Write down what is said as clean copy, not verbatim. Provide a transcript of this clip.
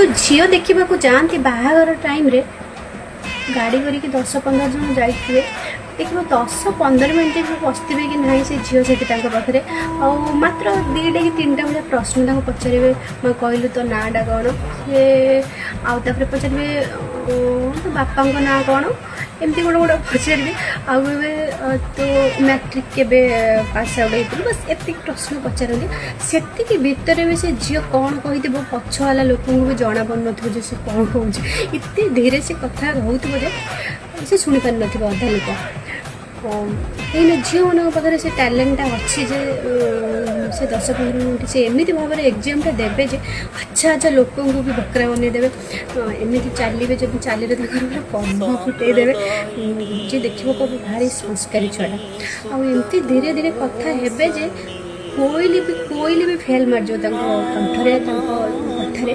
ଯେଉଁ ଝିଅ ଦେଖିବାକୁ ଯାଆନ୍ତି ବାହାଘର ଟାଇମ୍ରେ, ଗାଡ଼ି କରିକି 10-15 ଜଣ ଯାଇଥିବେ। ଦେଖିବ, 10-15 ମିନିଟ୍ ବି ବସିଥିବେ କି ନାହିଁ ସେ ଝିଅ ସେଠି ତାଙ୍କ ପାଖରେ। ଆଉ ମାତ୍ର 2ଟା କି 3ଟା ଭଳିଆ ପ୍ରଶ୍ନ ତାଙ୍କୁ ପଚାରିବେ। "ମା, କହିଲୁ ତୋ ନାଁଟା କ'ଣ?" ସେ ଆଉ ତାପରେ ପଚାରିବେ, "ତୋ ବାପାଙ୍କ ନାଁ କ'ଣ?" ଏମିତି ଗୋଟେ ଗୋଟେ ପଚାରିବେ। ଆଉ କହିବେ, "ତୋ ମ୍ୟାଟ୍ରିକ୍ କେବେ ପାସ୍ ଆଉଟ୍ ହେଇଥିଲୁ?" ବାସ୍, ଏତିକି ପ୍ରଶ୍ନ ପଚାରନ୍ତି। ସେତିକି ଭିତରେ ବି ସେ ଝିଅ କ'ଣ କହିଥିବ, ପଛବାଲା ଲୋକଙ୍କୁ ବି ଜଣା ପଡ଼ୁନଥିବ ଯେ ସେ କ'ଣ କହୁଛି। ଏତେ ଧୀରେ ସେ କଥା କହୁଥିବ ଯେ ସେ ଶୁଣିପାରୁନଥିବ ଅଧା ଲୋକ। କାହିଁକିନା ଝିଅମାନଙ୍କ ପାଖରେ ସେ ଟ୍ୟାଲେଣ୍ଟଟା ଅଛି ଯେ ସେ 10-15 ମିନିଟ୍ ସେ ଏମିତି ଭାବରେ ଏକ୍ଜାମ୍ଟା ଦେବେ ଯେ ଆଚ୍ଛା ଆଚ୍ଛା ଲୋକଙ୍କୁ ବି ବକରା ବନେଇଦେବେ। ଏମିତି ଚାଲିବେ ଯେ ଚାଲିଲେ ତାଙ୍କର ପୁରା ପଦ୍ମ ଫୁଟେଇ ଦେବେ। ଯିଏ ଦେଖିବ କହିବ, ଭାରି ସଂସ୍କାରୀ ଛୁଆଟା। ଆଉ ଏମିତି ଧୀରେ ଧୀରେ କଥା ହେବେ ଯେ କୋଇଲି ବି ଫେଲ୍ ମାରିଯିବ ତାଙ୍କ କଣ୍ଠରେ, ତାଙ୍କ କଥାରେ।